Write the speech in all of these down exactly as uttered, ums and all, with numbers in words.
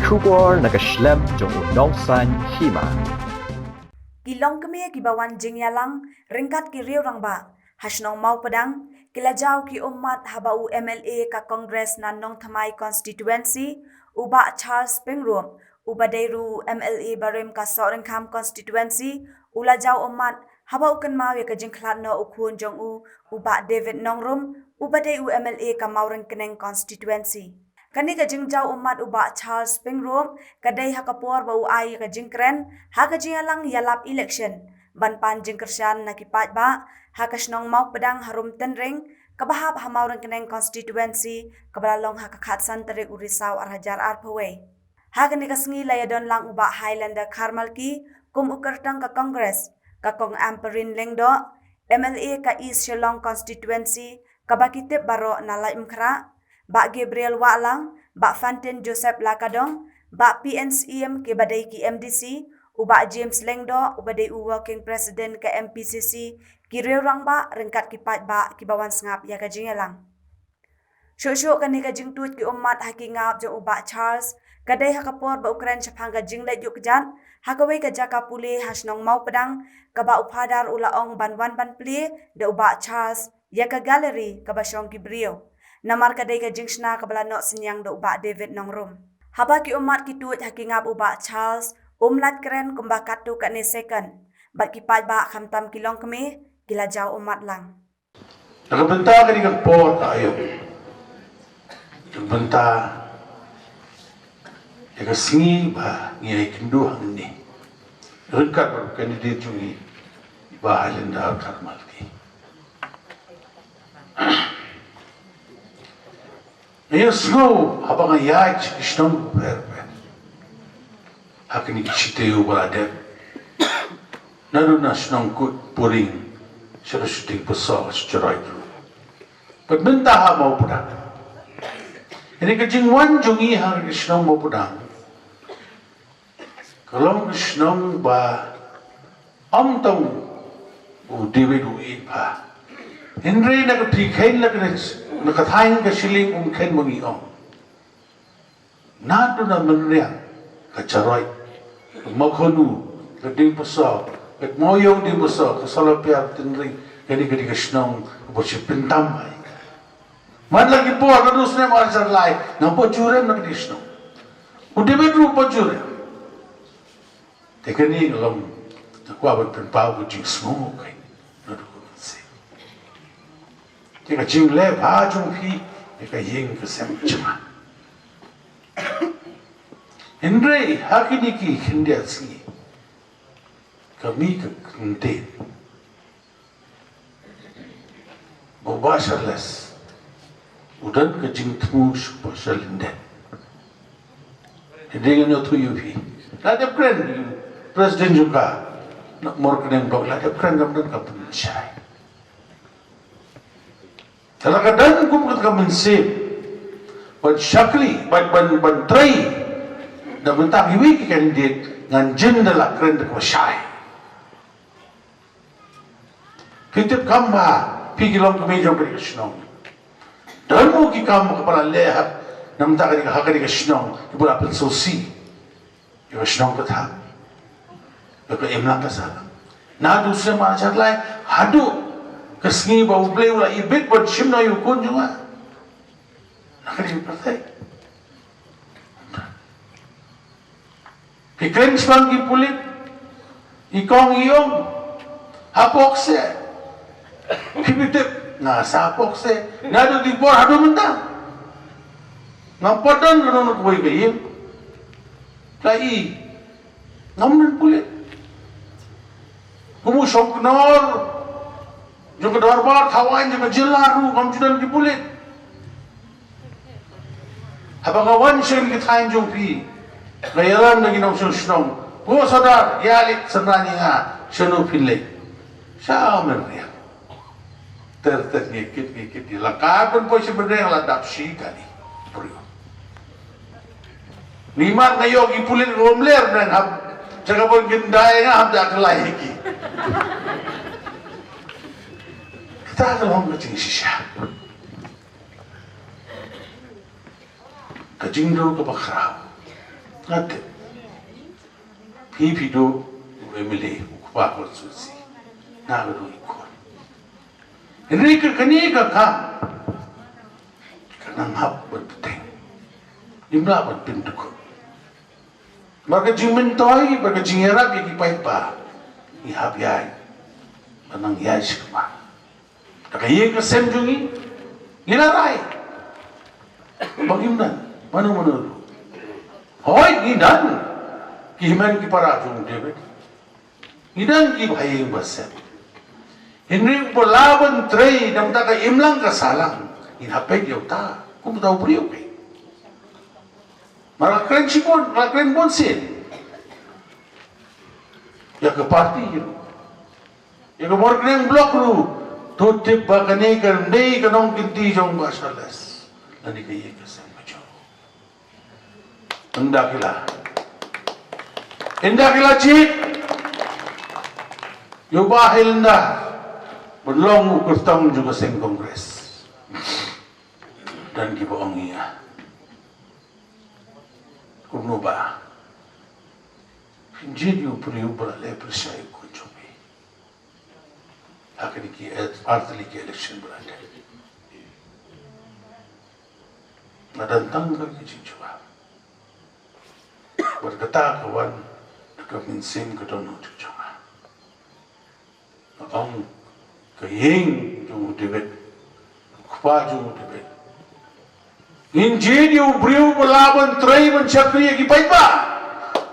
Khubor na ka shlem jong u Nongsaiñ Hima. Ki longkmie kiba wan jingïalang ryngkat ki riew rangbah ha shnong Mawpdang ki la jaw ki ummat haba u M L A ka Congress na Nongthymmai constituency, u Bah Charles Pyngrope, uba dei ruh u M L A barim ka Sohryngkham constituency, u la jaw ummat haba u kynmaw ïa ka jingkhlad noh u khun jong u, u Bah David Nongrum, uba dei u M L A ka Mawryngkneng constituency. Kane ka jingjaw ummat u Bah Charles Pyngrope ka dei ha ka por ba u ai ïa ka jingkren ha ka jingïalang ïalap election ban pan jingkyrshan na ki paidbah ha ka shnong Mawpdang harum Tynring kaba hap ha Mawryngkneng constituency, kaba la long ha ka khatsan tarik u Risaw arhajar arphew wei. Ha kane ka sngi la ïadon lang u Bah Highlander Kharmalki kum u kyrtong ka Congress, ka Kong Ampareen Lyngdoh, M L A ka East Shillong constituency, kaba ki tip baroh na Laitumkhrah, Bah Gabriel Wahlang, Bah Fantin Joseph Lakadong, Bah P N Syiem kiba dei ki M D C, u Bah James Lyngdoh uba dei u working president ka M P C C, ki riew rangbah ryngkat ki paidbah kiba wan sngap ïa ka jingïalang. Shuh shuh kane ka jingtuid ki ummat ha ki ngap jong u Bah Charles ka dei ha ka por ba u kren shaphang ka jingleit ïuh kjat ha kawei ka jaka pule ha shnong Mawpdang, kaba u Phadar u la ong ban wan ban plie da u Bah Charles ïa ka gallery kaba shong ki briew. Namar ka dei ka jingshna kaba la noh synñiang da u Bah David Nongrum. Haba ki ummat ki tuid ha ki ngap u Bah Charles, um lait kren kumba katto katne second. Bad ki paidbah khamtam ki longkmie ki la jaw ummat lang. Na ka bynta kane ka por ka aïom, na ka bynta ïa ka sngi ba ngi ïakynduh hangne ryngkat bad u candidate jong ngi, i Bah Highlander Kharmalki. Nga ïohsngew haba nga ïaid sha ki shnong bapher bapher ha kine ki shi taïew ba la dep, naduh na shnong Kutpuring sha ka shnong Diengpasor, sha Jaroit ruh, bad mynta ha Mawpdang. Kane ka jingwan jong ngi ha ka shnong Mawpdang ka long ka shnong ba ym tang u David u ïeit bha. Hynrei na ka phi kheiñ la ka, na ka thaiñ ka shilliang um kheiñ ma ngi ong. Naduh na Mynriang, ka Jaroit, ka Mawkhanu, ka Diengpasor, ka Mawïong Diengpasor, ka Sohla Piar Tynring, kane ka dei ka shnong kaba shi pyntam bha. Man la ki por naduh u snem arhajar lai nga bad jurem na kane ka shnong. U David ruh bad jurem. Te kane ka long, nga kwah ban pynpaw ka jingsngew ka, naduh ka mynsiem. Te ka jingleh bha jong phi ïa ka ïing ka sem ka jingma. Hynrei ha kine ki khyndiat sngi ka mih ka kyntien. Ba u Bah Charles u don ka jingthmu sha u Bah Charles Lyngdoh. Hynrei ngan ïathuh ïa phi. La dep kren u president jong ka, na Mawryngkneng block, la dep kren, kam don ka pynshai. Te la ka don kum kata ka mynsiem ban shakri, ban, ban, ban trei na bynta kiwei ki candidate, ngan jin da la kren da kaba shai. Phi tip kam ba phi ki longkmie jong kane ka shnong, don mo ki kam kaba la leh ha, na bynta kane ka, ha kane ka shnong, kiba la pynsngewsih ïa ka shnong ka thaw, ïa ka imlang ka sahlang. Naduh u snem arhajar lai haduh ka sngi ba U Blei u la ibit ban shim noh ïa u khun jong nga na kane ka pyrthei. Phi kren shaphang ki pulit, i kong i ong, hapoh kseh. Phi, phi tip, nga sa hapoh kseh. Naduh ki por haduh mynta ngam pat don kano kano kawei ka ïing. Ka i, ngam don pulit. Kum u shongknor jong ka dorbar thawaiñ jong ka jylla ruh ngam ju don ki pulit. Haba nga wan sha ki thaiñ jong phi, nga ïalam da ki nongshong shnong, ko sordar, ïa leit synran ïa nga, shano phin leit? Sha Mynriang. Ter ter ngi kit ngi kit, ngi la ka pynpoi sha Mynriang, la dap shi kali briew. Ngi mat nga ïoh ki pulit ruh ym ler, nang hap jaka ban kyndai nga hap da kyllai hi ki. Kata ka long ka jingshisha. Ka jingdum kaba khraw. Nga tip phi, phi duh u M L A u kpa constituency, nga ka duh i khun. Hynrei ka kane ka kam ka nang hap ban bteng, im lah ban pyndukut. Bad ka jingmyntoi bad ka jingïarap ïa ki paidbah ngi hap ïaid, ban nang ïaid sha khmat. Da ka ïing ka sem jong ngi, ngi la rai ba ngim don mano mano ruh. Hooid, ngi don ki hynmen ki para jong u David, ngi don ki bahaïing bahasem. Hynrei uba lah ban trei na bynta ka imlang ka sahlang, ngin hap peit ïa uta kum uta u briew. Mar nga kren shibun, nga kren bun sien ïa ka party ruh, ïa ka Mawryngkneng block ruh, to tip ba kane kam dei ka nongkynti jong Bah Charles lane ka ïing ka sem ka jong u. Ynda ki la, ynda ki la jied ïa u Bah Hailynder ban long u kyrtong jong ka seng Congress, don kiba ong ïa nga, kumno Bah, phin jied ïa u briew ba la leh pyrshah ïa u khun jong phi ha kine ki, eh, ar tylli ki election ba la dep? Nga don tang kawei ka jingjubab, bad kata ka wan na ka mynsiem ka dohnud jong nga. Nga ong, ka ïing jong u David, u kpa jong u David, ngin jied ïa u briew ba lah ban trei ban shakri ïa ki paidbah.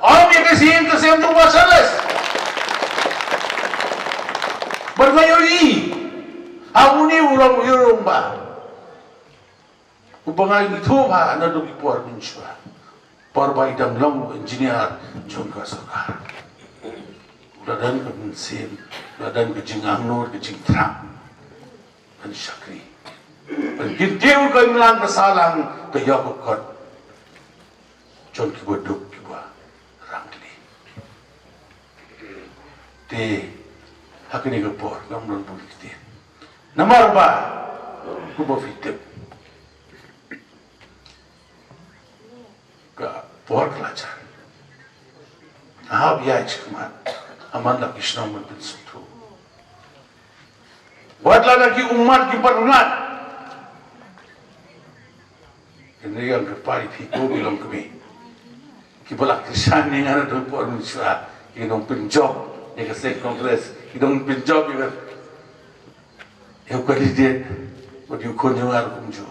Ym ïa ka ïing ka sem jong u Bah Charles. Bad nga ïohi ha une u rangbah, u rangbah uba nga ithuh bha naduh ki por mynshuwa, por ba i dang long u engineer jong ka sorkar. U la don ka mynsiem, u la don ka jingangnud, ka jingthrang ban shakri, ban kyntiew ka imlang ka sahlang, ka ïoh ka kot jong kiba duk kiba rangli. Te ha kane ka por ngam don bun ktien, namar ba kumba phi tip, ka por ka la jan. Hap ïaid sha khmat, ha man la ki shnong ban pynsngewthuh. Wat la da ki ummat ki parngat. Kane ka kyrpad ïa phi ko ki longkmie kiba la kyrshan ïa nga naduh por mynshuwa, ki nongpynjop ïa ka seng Congress, ki nongpynjop ïa ka, ïa u candidate bad ïa u khun jong nga ruh kumjuh.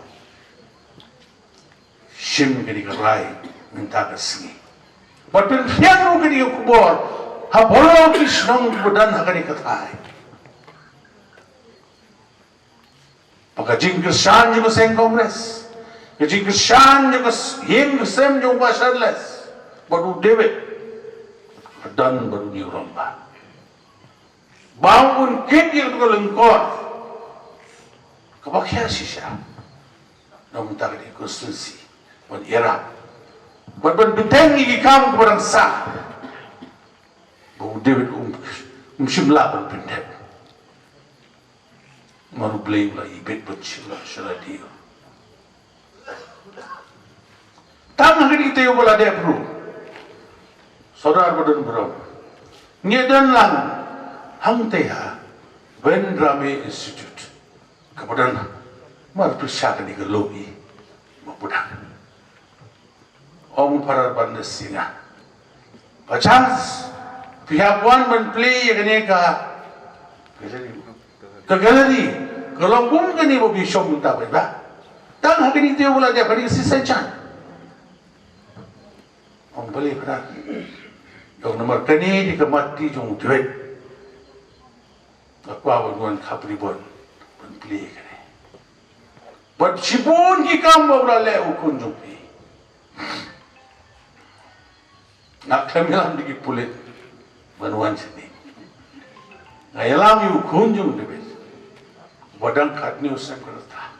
Shim kane ka rai mynta ka sngi, bad pynphriang ruh kane ka khubor ha baroh ki shnong kiba don ha kane ka thaiñ, ba ka jingkyrshan jong ka seng Congress, ka jingkyrshan jong ka s-, ïing ka sem jong u Bah Charles bad u David, ka don bad une u rangbah. Ba un kit ïa ka lyngkor kaba khia shisha na bynta ka constituency, ban ïarap, ban, ban bteng ïa ki kam kiba dang sah, ba u David um, um shym lah ban pyndep. Namar u Blei u la ibit ban shim la sha lade. Tang ha kine ki taïew ba la dep ruh, Sordar ba don burom, ngi don lang hangtei ha Vendrame Institute, kaba don marpyrshah kane ka loki ba pudang. Ong u Phadar Barnes ïa nga, ba chance phi hap wan ban plie ïa kane ka gallery. Ka gallery ka long kum kane ba phi shong mynta, paidbah. Tang ha kane te u la dep kane ka shisha jan. Ong balei Phadar? Ong namar kane dei ka matti jong u David. Nga kwah ban wan khapri ban, ban plie ïa kane. Bad shibun ki kam ba u la leh u khun jong phi. Nga khlem ïalam da ki pulit ban wan shane. Nga ïalam ïa u khun jong u David, ba dang katne u sem ka rta.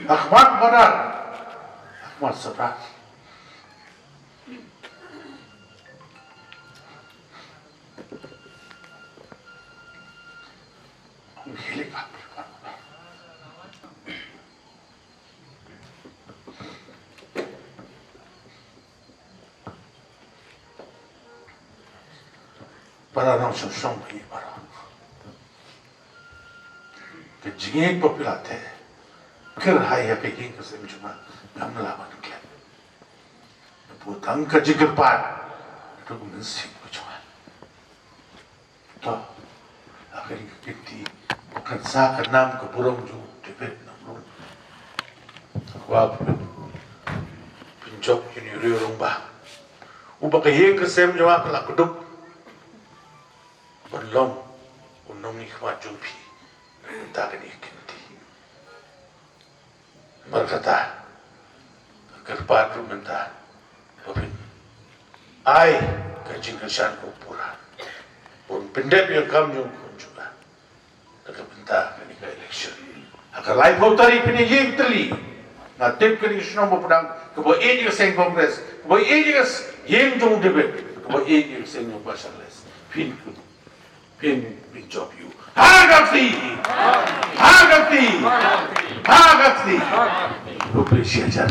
Ahmad Badar. Ahmad Sadar. Para nong song song bini para. Ka jingïeit ba phi la theh kyrhai ïa ka ïing ka sem jong nga, ngam lah ban klet. Napoh tang ka jingkyrpad naduh ka mynsiem ka jong nga. To, ha kane ka kynti, ba kan sa ka nam ka burom jong u David Nongrum. Kwah pynjop ïa une u rangbah uba ka ïing ka sem jong nga ka la kdup ban long u nongmihkhmat jong phi na ka bynta kane ka kynti. Namar kata, nga kyrpad ruh mynta ba phin ai ka jingkyrshan kaba pura, ban pyndep ïa ka kam jong u khun jong nga na ka bynta kane ka election. Ha ka laiphew tarik phin ïeng tylli. Nga tip kane ka shnong ba pdeng, kaba ïeit ïa ka seng Congress, kaba ïeit ïa ka s-, ïing jong u David, kaba ïeit ïa ka seng jong u Bah Charles. Phin, phin, phin jop ïa u. Ha ka kti! Ha ka kti! Ha ka kti! Khublei shihajar.